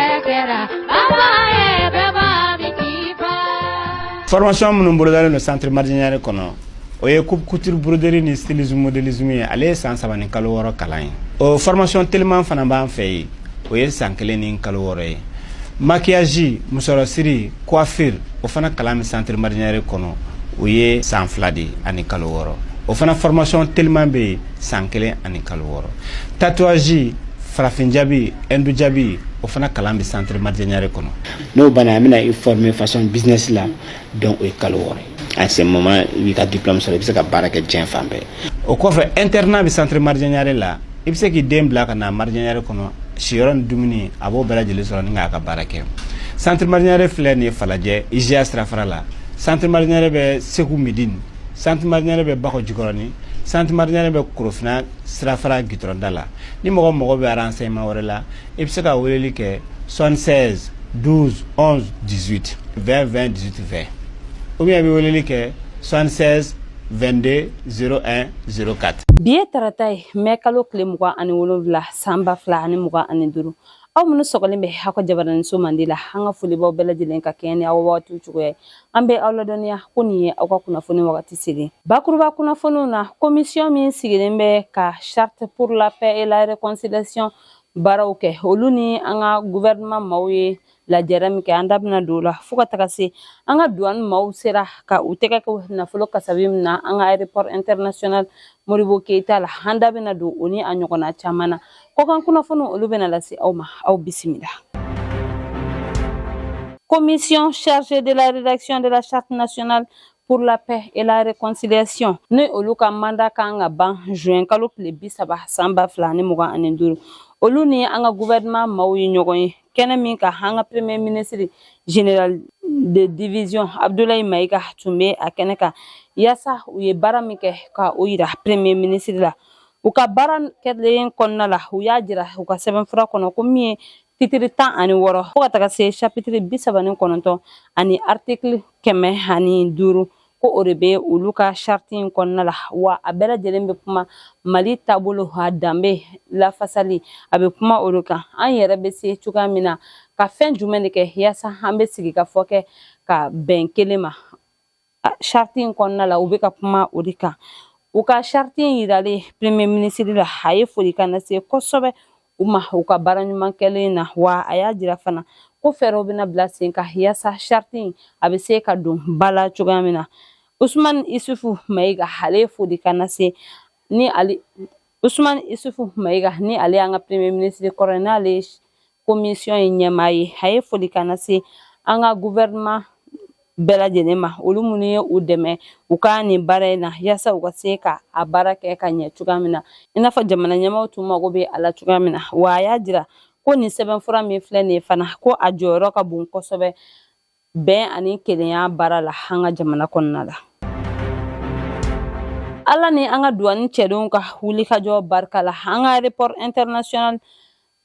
Kɛra baba ye bɛɛ b'a min k'i fa. Formation minnu bolodalen don Centre Mardian Niare kɔnɔ, o ye coupe couture, broderie ni stylisme, modélisme ye. Ale ye san 3 ni kalo 6 kalan ye. O formation teliman fana b'an fɛ yen, o ye san 1 ni kalo 6 ye. Maquillage, musɔrɔsiri, coiffure, o fana kalan bɛ Centre Mardian Niare kɔnɔ, o ye san 2 de ani kalo 6. O fana formation teliman bɛ yen, san 1 ani kalo 6. Tatouage, farafin jabi, hindu jabi, o fana kalan bɛ Centre Mardian Niare kɔnɔ. N'o banna, an bɛna i former façon business la. Donc o ye kalo 6 ye. À ce moment, i b'i ka diplôme sɔrɔ, i bɛ se ka baara kɛ diɲɛ fan bɛɛ. O kɔfɛ, internat bɛ Centre Mardian Niare la. I bɛ se k'i den bila ka na Mardian Niare kɔnɔ, siyɔrɔ ni dumuni, a b'o bɛɛ lajɛlen sɔrɔ ni k'a ka baara kɛ. Centre Mardian Niare filɛ nin ye Falajɛ, IGA sirafara la. Centre Mardian Niare bɛ Segu Midine. Centre Mardian Niare bɛ Bakɔ Jikɔrɔni. Centre Mardian Niare bɛ Korofina sirafara gitɔrɔnda la. Ni mɔgɔ mago bɛ renseignement wɛrɛ la, i bɛ se ka weleli kɛ 76 12 11 18 20 20 18 20, ou bien i bɛ weleli kɛ 76 22 01 04. Bi ye tarata ye, mɛ kalo tile 27, san 2025. Aw minnu sɔgɔlen bɛ aw ka jabaraniso mandi la, an ka folibaw bɛɛ lajɛlen ka kɛɲɛ ni aw wagatiw cogoya ye. An bɛ aw ladɔnniya ko nin ye aw ka kunnafoni wagati selen. Bakuruba kunnafoniw na, commission min sigilen bɛ ka Charte pour la paix et la réconciliation baaraw kɛ, olu ni an ka gouvernement maaw ye lajɛrɛ min kɛ, an da bɛna don o la. Fo ka taga se an ka douane maaw sera ka u tɛgɛ kɛ nafolo kasabi min na an ka aéroport international Modibo Keyita la, an da bɛna don o ni a ɲɔgɔnna caman na. Kɔkan kunnafoniw, olu bɛna lase aw ma. Aw bisimila. Commission chargée de la rédaction de la Charte nationale pour la paix et la réconciliation, ni olu ka mandat kan ka ban juin kalo tile 30, san 2025, olu ni an ka gouvernement maaw ye ɲɔgɔn ye kɛnɛ min kan, an ka premier ministre, général de division Abdoulaye Maïga, tun bɛ a kɛnɛ kan, yaasa u ye baara min kɛ ka o yira premier ministre la. U ka baara kɛlen kɔnɔna la, u y'a jira u ka sɛbɛnfura kɔnɔ ko min ye titre 16 fo ka taga se chapitre 39 ani article 105, ko o de bɛ olu ka charte in kɔnɔna la. Wa a bɛɛ lajɛlen bɛ kuma Mali taabolo, a danbe lafasali, a bɛ kuma o de kan. An yɛrɛ bɛ se cogoya min na ka fɛn jumɛn de kɛ yaasa an bɛ sigi ka fɔ kɛ ka bɛn kelen ma, charte in kɔnɔna la, u bɛ ka kuma o de kan. U ka charte in yiralen premier ministre la, a ye folikan lase kosɛbɛ u ma u ka baara ɲuman kɛlen na. Wa a y'a jira fana ko fɛɛrɛw bɛna bila sen kan yaasa charte in a bɛ se ka don ba la cogoya min na. Usman Isufu Mayiga, ale ye folikan lase ni ale Usman Isufu Mayiga, ni ale y'an ka premier ministre kɔrɔ ye, n'ale ye commission in ɲɛmaa ye, a ye folikan lase an ka gouvernement bɛɛ lajɛlen ma, olu minnu ye u dɛmɛ u ka nin baara in na, yaasa u ka se ka a baara kɛ ka ɲɛ cogoya min na, i n'a fɔ jamana ɲɛmaaw tun mago bɛ a la cogoya min na. Wa a y'a jira ko nin sɛbɛnfura min filɛ nin ye fana, ko a jɔyɔrɔ ka bon kosɛbɛ bɛn ani kelenya baara la an ka jamana kɔnɔna la. Ala ni an ka douane cɛdenw ka wulikajɔ barika la, an ka aéroport international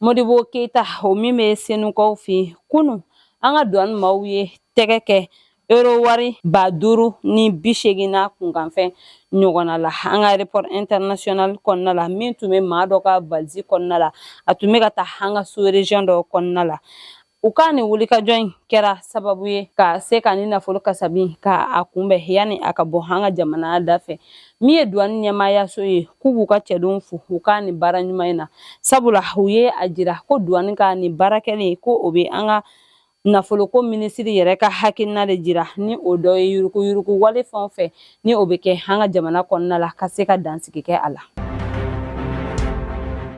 Modibo Keyita, o min bɛ Senukaw fɛ yen, kunun an ka douane maaw ye tɛgɛ kɛ euro wari 5080 n'a kunkanfɛn ɲɔgɔnna la an ka aéroport international kɔnɔna la, min tun bɛ maa dɔ ka valise kɔnɔna la, a tun bɛ ka taa an ka sous région dɔ kɔnɔna la. U ka nin wulikajɔ in kɛra sababu ye ka se ka ni nafolo kasabi ka a kunbɛn yanni a ka bɔ an ka jamana da fɛ. Min ye douane ɲɛmaayaso ye, k'u b'u ka cɛdenw fo u ka nin baara ɲuman in na, sabula u ye a jira ko douane ka nin baara kɛlen, ko o bɛ an ka nafoloko minisiri yɛrɛ ka hakilina de jira, ni o dɔ ye yuruguyurugu wale fɛn o fɛn ni o bɛ kɛ an ka jamana kɔnɔna la, ka se ka dansigi kɛ a la.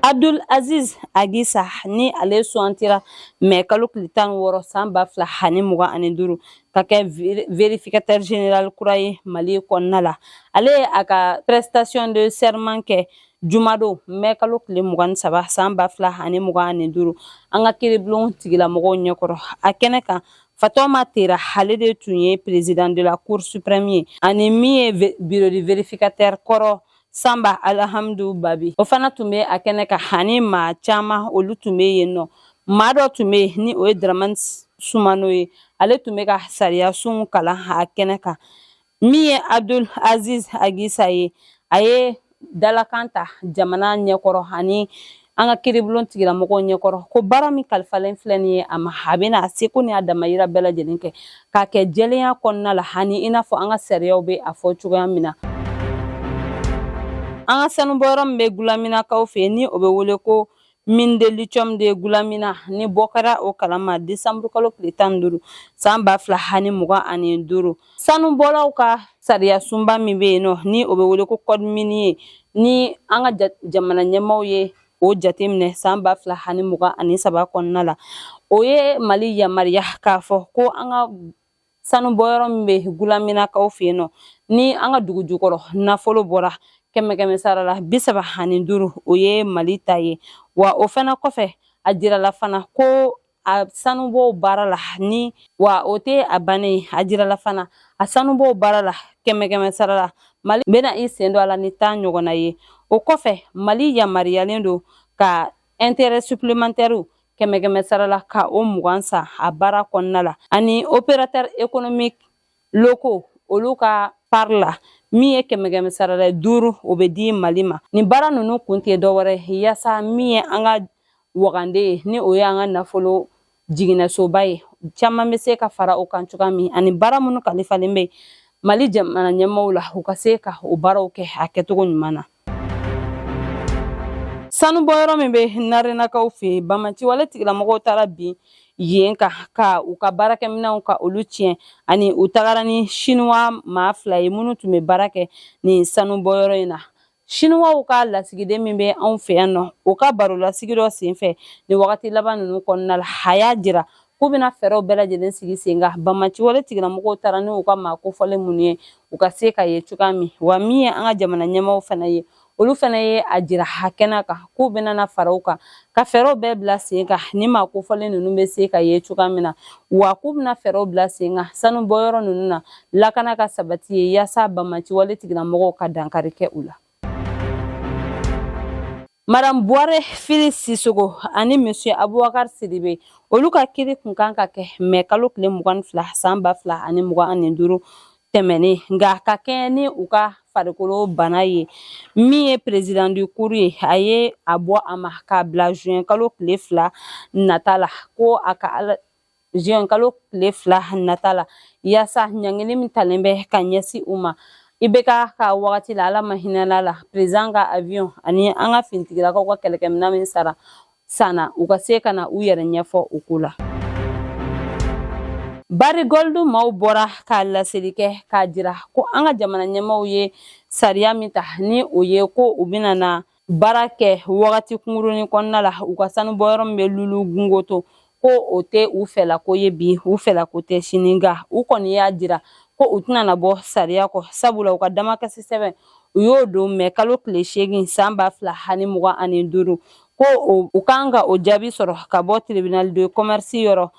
Abdul Aziz Agisa, ni ale sugantira mɛ kalo tile 16, san 2025, ka kɛ vérificateur général kura ye Mali kɔnɔna la, ale ye a ka prestation de serment kɛ jumadon, mɛ kalo tile 23, san 2025, an ka kiiribulon tigilamɔgɔw ɲɛkɔrɔ. A kɛnɛ kan, Fatɔma Tera, ale de tun ye président de la Cour suprême ye, ani min ye bureau de vérificateur kɔrɔ, Sanba Alhamdu Babi, o fana tun bɛ a kɛnɛ kan, ani maa caman, olu tun bɛ yen nɔ. Maa dɔ tun bɛ yen, ni o ye Dramani Sumano ye, ale tun bɛ ka sariya sun kalan a kɛnɛ kan. Min ye Abdul Aziz Agisa ye, a ye dalakan ta jamana ɲɛkɔrɔ ani an ka An ka kiiribulon tigilamɔgɔw ɲɛkɔrɔ ko baara min kalifalen filɛ nin ye a ma, a bɛna a seko ni a damayira bɛɛ lajɛlen kɛ k'a kɛ jɛlenya kɔnɔna la, ani i n'a fɔ an ka sariyaw bɛ a fɔ cogoya min na. An ka sanubɔyɔrɔ min bɛ Gulaminakaw fɛ yen, ni o bɛ wele ko mine de lithium de Gulamina, ni bɔ kɛra o kalama desanburu kalo tile 15 san 2025, sanubɔlaw ka sariya sunba min bɛ yen nɔ, ni o bɛ wele ko code minier, ni an ka jamana ɲɛmaaw ye o jateminɛ san 2023 kɔnɔna la, o ye Mali yamaruya k'a fɔ ko an ka sanubɔyɔrɔ min bɛ Gulaminakaw fɛ yen nɔ, ni an ka dugu jukɔrɔ nafolo bɔra, kɛmɛ kɛmɛ sara la 35, o ye Mali ta ye. Wa o fana kɔfɛ, a jirala fana ko a sanubɔw baara la ni wa o tɛ a bannen, a jirala fana a sanubɔw baara la, kɛmɛ kɛmɛ sara la, Mali bɛna i sen don a la ni 10 ɲɔgɔnna ye. O kɔfɛ, Mali yamaruyalen don ka intérêt supplémentaire, kɛmɛ kɛmɛ sara la, ka o 20 san a baara kɔnɔna la, ani opérateur économique locaux, olu ka part la min ye kɛmɛ kɛmɛ sara la 5, o bɛ di Mali ma. Nin baara ninnu kun tɛ dɔwɛrɛ yaasa min ye an ka wagande ye, ni o ye an ka nafolo jiginɛsoba ye, caman bɛ se ka fara o kan cogoya min, ani baara minnu kalifalen bɛ Mali jamana ɲɛmaaw la, u ka se ka o baaraw kɛ a kɛcogo ɲuman na. Sanubɔyɔrɔ min bɛ Narenakaw fɛ yen, banbaanciwale tigilamɔgɔw taara bin yen ka u ka baarakɛminɛnw ka olu tiɲɛ, ani u tagara ni Sinuwa maa 2 ye minnu tun bɛ baara kɛ nin sanubɔyɔrɔ in na. Sinuwaw ka lasigiden min bɛ anw fɛ yan nɔ, o ka barolasigi dɔ senfɛ nin wagati laban ninnu kɔnɔna la, a y'a jira k'u bɛna fɛɛrɛw bɛɛ lajɛlen sigi sen kan, banbaanciwale tigilamɔgɔw taara n'u ka maa kofɔlen minnu ye, u ka se ka ye cogoya min. Wa min ye an ka jamana ɲɛmaaw fana ye, olu fana ye a jira a kɛnɛ kan k'u bɛna na fara u kan ka fɛɛrɛw bɛɛ bila sen kan, ni maa kofɔlen ninnu bɛ se ka ye cogoya min na. Wa k'u bɛna fɛɛrɛw bila sen kan sanubɔyɔrɔ ninnu na, lakana ka sabati ye, yaasa banbaanciwale tigilamɔgɔw ka dankari kɛ u la. Madame Buware Fili Sisogo ani Monsieur Abubakar Sidibe, olu ka kiri kun kan ka kɛ mɛ kalo tile 22 san 2025 tɛmɛnen, nka ka kɛɲɛ ni u ka farikolo bana ye, min ye président du cour ye, a ye a bɔ a ma k'a bila juin kalo tile 2 nata la, ko a ka ala juin kalo tile 2 nata la, yaasa ɲangili min talen bɛ ka ɲɛsin u ma IBK ka wagati la, Ala ma hinɛla la, président ka avion ani an ka finitigilakaw ka kɛlɛkɛminɛn min sara sanna, u ka se ka na u yɛrɛ ɲɛfɔ o ko la. Barrick Gold maaw bɔra ka laseli kɛ k'a jira ko an ka jamana ɲɛmaaw ye sariya min ta, ni o ye ko u bɛna na baara kɛ wagati kunkurunin kɔnɔna la u ka sanubɔyɔrɔ min bɛ Loulo Gounkoto, ko o tɛ u fɛlako ye bi, u fɛlako tɛ sini. Nka u kɔni y'a jira ko u tɛna na bɔ sariya kɔ, sabula u ka damakasi sɛbɛn, u y'o don mɛ kalo tile 8 san 2025, ko u kan ka o jaabi sɔrɔ ka bɔ tribunal de commerce yɔrɔ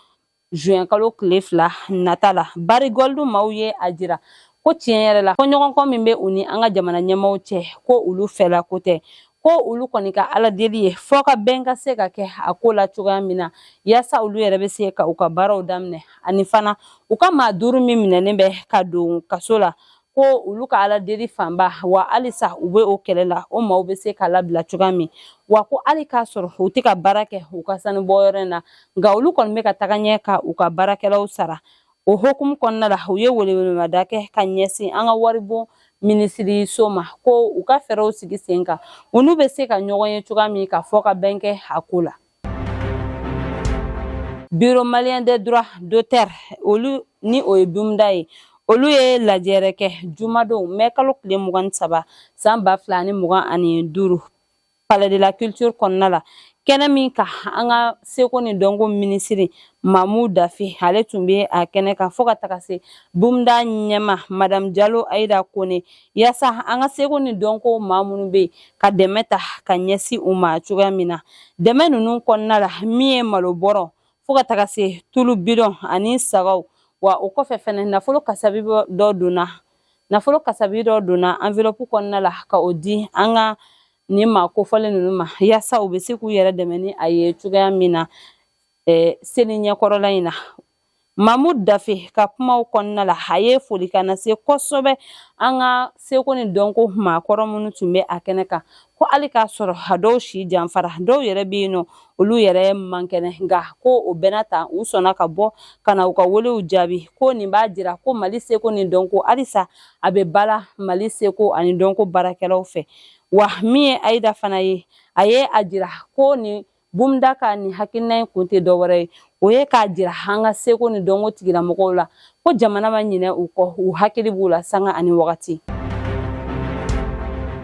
juin kalo tile 2 nata la. Barrick Gold maaw ye a jira ko tiɲɛ yɛrɛ la, ko ɲɔgɔnkɔ min bɛ u ni an ka jamana ɲɛmaaw cɛ, ko olu fɛla ko tɛ, ko olu kɔni ka Ala deli ye fɔ ka bɛn ka se ka kɛ a ko la cogoya min na, yaasa olu yɛrɛ bɛ se ka u ka baaraw daminɛ, ani fana u ka maa 5 min minɛnen bɛ ka don kaso la, ko olu ka Ala deli fanba wa halisa u bɛ o kɛlɛ la, o maaw bɛ se ka labila cogoya min. Wa ko hali k'a sɔrɔ u tɛ ka baara kɛ u ka sanubɔyɔrɔ in na, nka olu kɔni bɛ ka taga ɲɛ ka u ka baarakɛlaw sara. O hokumu kɔnɔna la, u ye welewelemada kɛ ka ɲɛsin an ka waribon minisiriso ma, ko u ka fɛɛrɛw sigi sen kan, u n'u bɛ se ka ɲɔgɔn ye cogoya min ka fɔ ka bɛn kɛ a ko la. Bureau malien des droits d'auteur, olu ni o ye BUMDA ye, olu ye lajɛrɛ kɛ jumadon mɛ kalo tile 23 san 2025 Palais de la Culture kɔnɔna la, kɛnɛ min ka an ka seko ni dɔnko minisiri Mamu Dafe, ale tun bɛ a kɛnɛ kan, fo ka taga se BUMDA ɲɛma Madame Jalo Ayida Kone, yaasa an ka seko ni dɔnko maa minnu bɛ yen, ka dɛmɛ ta ka ɲɛsin u ma cogoya min na. Dɛmɛ ninnu kɔnɔna la, min ye malo bɔrɔ fo ka taga se tulu bidɔn ani sagaw. Wa o kɔfɛ fɛnɛ, nafolo kasabi dɔ donna enveloppe kɔnɔna la ka o di an ka nin maa kofɔlen ninnu ma, yaasa u bɛ se k'u yɛrɛ dɛmɛ ni a ye cogoya min na seli ɲɛkɔrɔla in na. Mamu Dafe ka kumaw kɔnɔna la, a ye folikan lase kosɛbɛ an ka seko ni dɔnko maakɔrɔ minnu tun bɛ a kɛnɛ kan, ko Ko hali k'a sɔrɔ a dɔw si janfara, dɔw yɛrɛ bɛ yen nɔ, olu yɛrɛ man kɛnɛ, nka ko o bɛɛ ta u sɔnna ka bɔ ka na u ka welew jaabi. Ko nin b'a jira ko Mali seko ni dɔnko halisa a bɛ bala Mali seko ani dɔnko baarakɛlaw fɛ. Wa min ye Ayida fana ye, a ye a jira ko nin BUMDA ka nin hakilina in kun tɛ dɔwɛrɛ ye, o ye k'a jira an ka seko ni dɔnko tigilamɔgɔw la ko jamana ma ɲinɛ u kɔ, u hakili b'u la sanga ani wagati.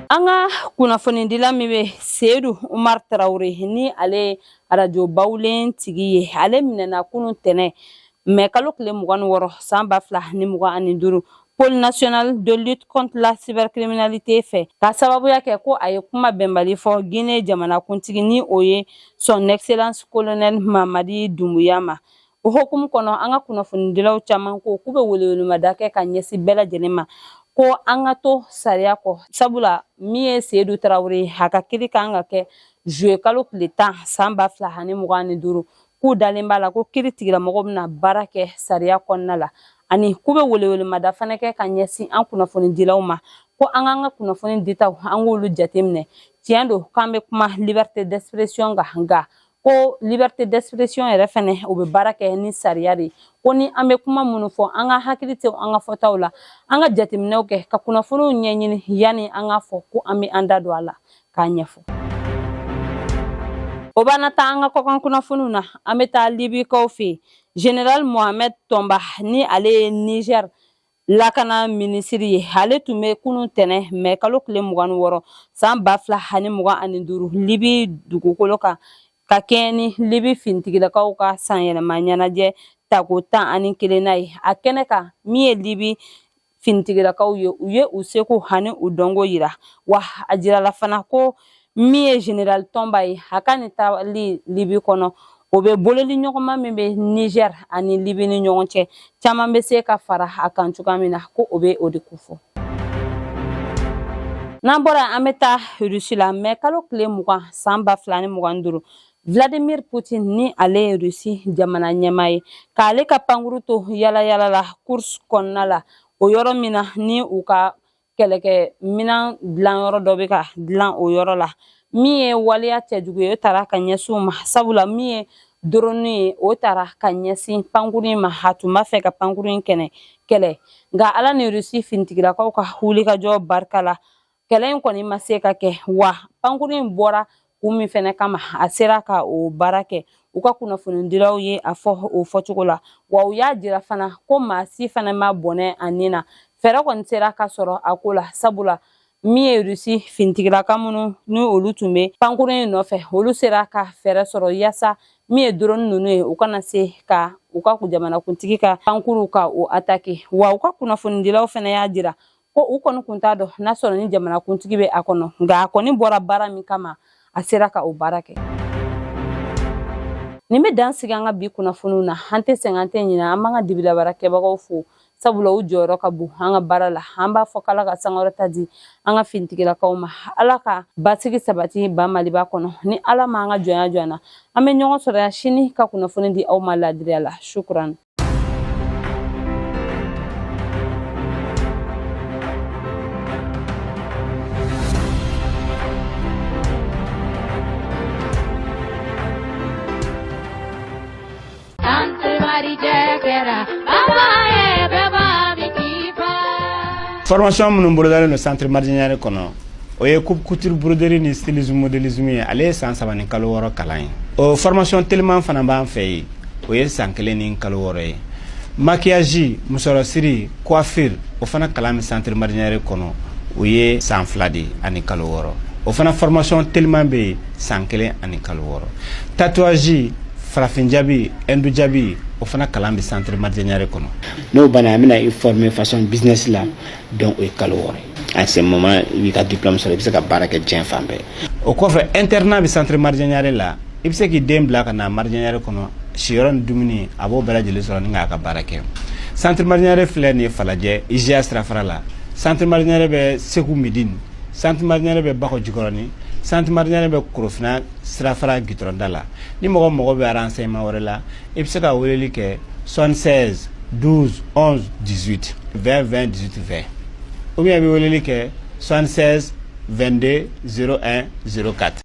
An ka kunnafonidila min bɛ Seyidu Umar Tarawele, ni ale ye arajo Bawulen tigi ye, ale minɛna kunun tɛnɛ mɛ kalo tile 26 san 2025, Pôle national de lutte contre la cybercriminalité fɛ, ka sababuya kɛ ko a ye kuma bɛnbali fɔ Guinée jamanakuntigi, ni o ye Son Excellence Colonel Mamadi Doumbouya ma. O hokumu kɔnɔ, an ka kunnafonidilaw caman ko k'u bɛ welewelemada kɛ ka ɲɛsin bɛɛ lajɛlen ma ko an ka to sariya kɔ, sabula min ye Seyidu Tarawele, a ka kiri kan ka kɛ juillet kalo tile 10 san 2025. K'u dalen b'a la ko kiri tigilamɔgɔw bɛna baara kɛ sariya kɔnɔna la, ani k'u bɛ welewelemada fana kɛ ka ɲɛsin an kunnafonidilaw ma ko an k'an ka kunnafoni ditaw, an k'olu jateminɛ. Tiɲɛ don k'an bɛ kuma liberté d'expression kan, nka ko liberté d'expression yɛrɛ fɛnɛ, o bɛ baara kɛ ni sariya de ye. Ko ni an bɛ kuma minnu fɔ, an ka hakili to an ka fɔtaw la, an ka jateminɛw kɛ ka kunnafoniw ɲɛɲini yanni an k'a fɔ ko an bɛ an da don a la k'a ɲɛfɔ. O b'an taa an ka kɔkan kunnafoniw na. An bɛ taa Libikaw fɛ yen. Général Mohamed Tɔnba, ni ale ye Niger lakana minisiri ye, ale tun bɛ kunun tɛnɛ mɛ kalo tile 26 san 2025 Libi dugukolo kan, ka kɛɲɛ ni Libi finitigilakaw ka sanyɛlɛma ɲɛnajɛ tako 11nan ye. A kɛnɛ kan, min ye Libi finitigilakaw ye, u ye u seko ani u dɔnko yira. Wa a jirala fana ko min ye général Tɔnba ye, a ka nin taali Libi kɔnɔ, o bɛ bololi ɲɔgɔnma min bɛ Niger ani Libi ni ɲɔgɔn cɛ, caman bɛ se ka fara a kan cogoya min na, ko o bɛ o de kofɔ. N'an bɔra, an bɛ taa Rusi la. Mɛ kalo tile 20 san 2025, Vladimir Poutine, ni ale ye Rusi jamana ɲɛmaa ye, k'ale ka pankuru to yala yala la Kursk kɔnɔna la, o yɔrɔ min na ni u ka kɛlɛkɛ minan dilanyɔrɔ dɔ bɛ ka dilan o yɔrɔ la. Min ye waleya cɛjugu ye, o taara ka ɲɛsin u ma, sabula min ye drone ye, o taara ka ɲɛsin pankuru in ma. A tun b'a fɛ ka pankuru in kɛnɛ kɛlɛ, nka Ala ni Rusi finitigilakaw ka wulikajɔ barika la, kɛlɛ in kɔni ma se ka kɛ. Wa pankuru in bɔra kun min fɛnɛ kama, a sera ka o baara kɛ, u ka kunnafonidilaw ye a fɔ o fɔcogo la. Wa u y'a jira fana ko maa si fana ma bɔnɛ a nin na. Fɛɛrɛ kɔni sera ka sɔrɔ a ko la, sabula min ye Rusi finitigilaka minnu ni olu tun bɛ pankuru in nɔfɛ, olu sera ka fɛɛrɛ sɔrɔ yaasa min ye drone ninnu ye, u kana se ka u ka jamanakuntigi ka pankuru ka o attaquer. Wa u ka kunnafonidilaw fana y'a jira ko u kɔni kun t'a dɔn n'a sɔrɔ ni jamanakuntigi bɛ a kɔnɔ, nka a kɔni bɔra baara min kama, a sera ka o baara kɛ. Nin bɛ dan sigi an ka bi kunnafoniw na. An tɛ sɛgɛn, an tɛ ɲinɛ, an b'an ka dibilabaarakɛbagaw fo, sabula u jɔyɔrɔ ka bon an ka baara la. An b'a fɔ k'Ala ka sankɔrɔta di an ka finitigilakaw ma, Ala ka basigi sabati ba Maliba kɔnɔ. Ni Ala ma an ka jɔnya jɔ an na, an bɛ ɲɔgɔn sɔrɔ yan sini ka kunnafoni di aw ma ladiriya la. Shukran. Kɛra baba ye bɛɛ b'a min k'i fa. Formation minnu bolodalen don centre Maridiɲare kɔnɔ, o ye coupe couture, broderie ni stylisme modélisme ye. Ale ye san 3 ni kalo 6 kalan ye. O formation teliman fana b'an fɛ yen, o ye san 1 ni kalo 6 ye. Maquillage, musɔrɔsiri, coiffure, o fana kalan bɛ centre Maridiɲare kɔnɔ, o ye san 2 de ani kalo 6. O fana formation teliman bɛ yen, san 1 ani kalo 6. Tatouage, farafin jabi, hindu jabi, o fana kalan bɛ centre Maridiɲare kɔnɔ. N'o banna, an bɛna i former façon business la. Donc o ye kalo 6 ye. En ce moment, i b'i ka diplôme sɔrɔ, i bɛ se ka baara kɛ diɲɛ fan bɛɛ. O kɔfɛ, internat bɛ centre Maridiɲare la. I bɛ se k'i den bila ka na Maridiɲare kɔnɔ, siyɔrɔ ni dumuni, a b'o bɛɛ lajɛlen sɔrɔ ni k'a ka baara kɛ. Centre Maridiɲare filɛ nin ye Falajɛ, IGA sirafara la. Centre Maridiɲare bɛ Segu Midine, centre Maridiɲare bɛ Bakɔ Jikɔrɔni, centre Maridiɲare bɛ Korofina sirafara gitɔrɔnda la. Ni mɔgɔ mago bɛ renseignement wɛrɛ la, i bɛ se ka weleli kɛ 76 12 11 18 20 20 18 20, ou bien i bɛ weleli kɛ 76 22 01 04.